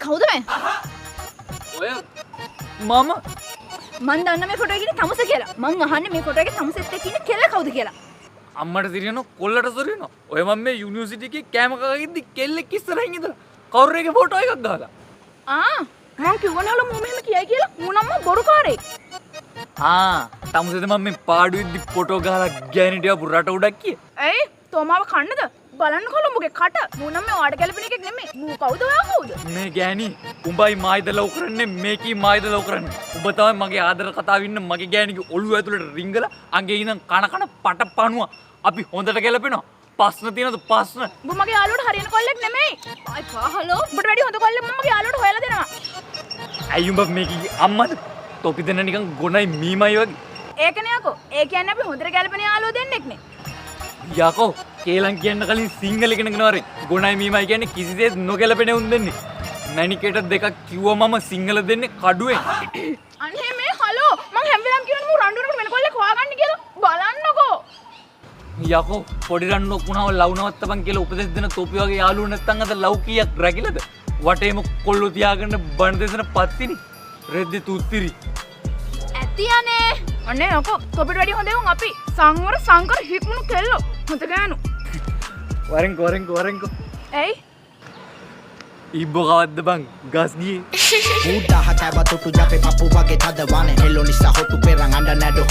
කවුද මේ? ඔය මම. මං දන්න මේ ෆොටෝ එකේ ඉන්නේ තමුස කියලා. මං අහන්නේ මේ ෆොටෝ එකේ තමුසෙත් එක්ක ඉන්න කෙල්ල කවුද කියලා. අම්මට සිරියනවා, කොල්ලට සොරියනවා. ඔය මම මේ යුනිවර්සිටි එකේ කෑම කකා ඉද්දි කෙල්ලෙක් ඉස්සරහින් ඉඳලා කවුරු එකේ ෆොටෝ එකක් ගහලා. ආ, මං කිව්වනලු මූ මෙහෙම කියයි කියලා. මූ නම් මම බොරුකාරයෙක්. ආ, තමුසෙද මම මේ පාඩු ඉද්දි ෆොටෝ ගහලා ගෑනිට ආපු රට උඩක් කිය. ඇයි තෝමාව කන්නද? බලන්නකෝ උඹගේ කට. මූ නම් මේ ඔයාට ගැලපෙන එකෙක් නෙමෙයි. මූ කවුද, ඔයා කවුද? මේ ගෑණි, උඹයි මායිද ලව් කරන්නේ, මේකී මායිද ලව් කරන්නේ? උඹ තමයි මගේ ආදර කතාවේ ඉන්න මගේ ගෑණිගේ ඔළුව ඇතුළට රිංගලා අඟේ ඉඳන් කන කන පට පණුවා. අපි හොඳට ගැලපෙනවා. ප්‍රශ්න තියෙනවද ප්‍රශ්න? උඹ මගේ යාළුවට හරියන කොල්ලෙක් නෙමෙයි. අයිපා හලෝ. උඹට වැඩි හොඳ කොල්ලෙක් මම මගේ යාළුවට හොයලා දෙනවා. ඇයි උඹ මේකී අම්මද? තොපි දෙන්න නිකන් ගොනයි මීමයි වගේ. ඒකනේ යකෝ. ඒ කියන්නේ අපි හොඳට ගැලපෙන යාළුවෝ දෙන්නෙක් නේ. යකෝ, කේලම් කියන්න කලින් සිංහල ඉගෙනගෙන වරේ. ගොනයි මීමයි කියන්නේ කිසිසේත් නොගැලපෙන උන් දෙන්නේ. මැණිකේට දෙකක් කිව්වා මම සිංහල දෙන්නේ කඩුවෙන්. අනේ මේ හලෝ, මං හැම වෙලාවෙම කියනවා මූ රණ්ඩු වෙනකොට වෙන කොල්ලෙක් හොයාගන්න කියලා. බලන්නකෝ. යකෝ, පොඩි රණ්ඩුවක් වුණාම ලව් නවත්තපන් කියලා උපදෙස් දෙන තොපි වගේ යාළුවෝ නැත්තම් අද ලව් කීයක් රැකිලද? වටේම කොල්ලෝ තියාගෙන බණ දෙසන පත්තිනි. රෙද්දි තුත්තිරි. ඇති අනේ. අනේ යකෝ, තොපිට වැඩි හොඳ එවුන් අපි. සංවර සංකර හික්මුණු කෙල්ලෝ. හොඳ ගෑනු. වරෙන්කෝ වරෙන්කෝ වරෙන්කෝ. ඇයි? ඉබ්බෝ කවද්ද බං ගස් ගියේ? ඌ දහ කෑව තුටු ජපේ පපු වගේ තදවනේ. හෙල්ලෝ නිසා හොටු පෙරන් අඬ නැඩු.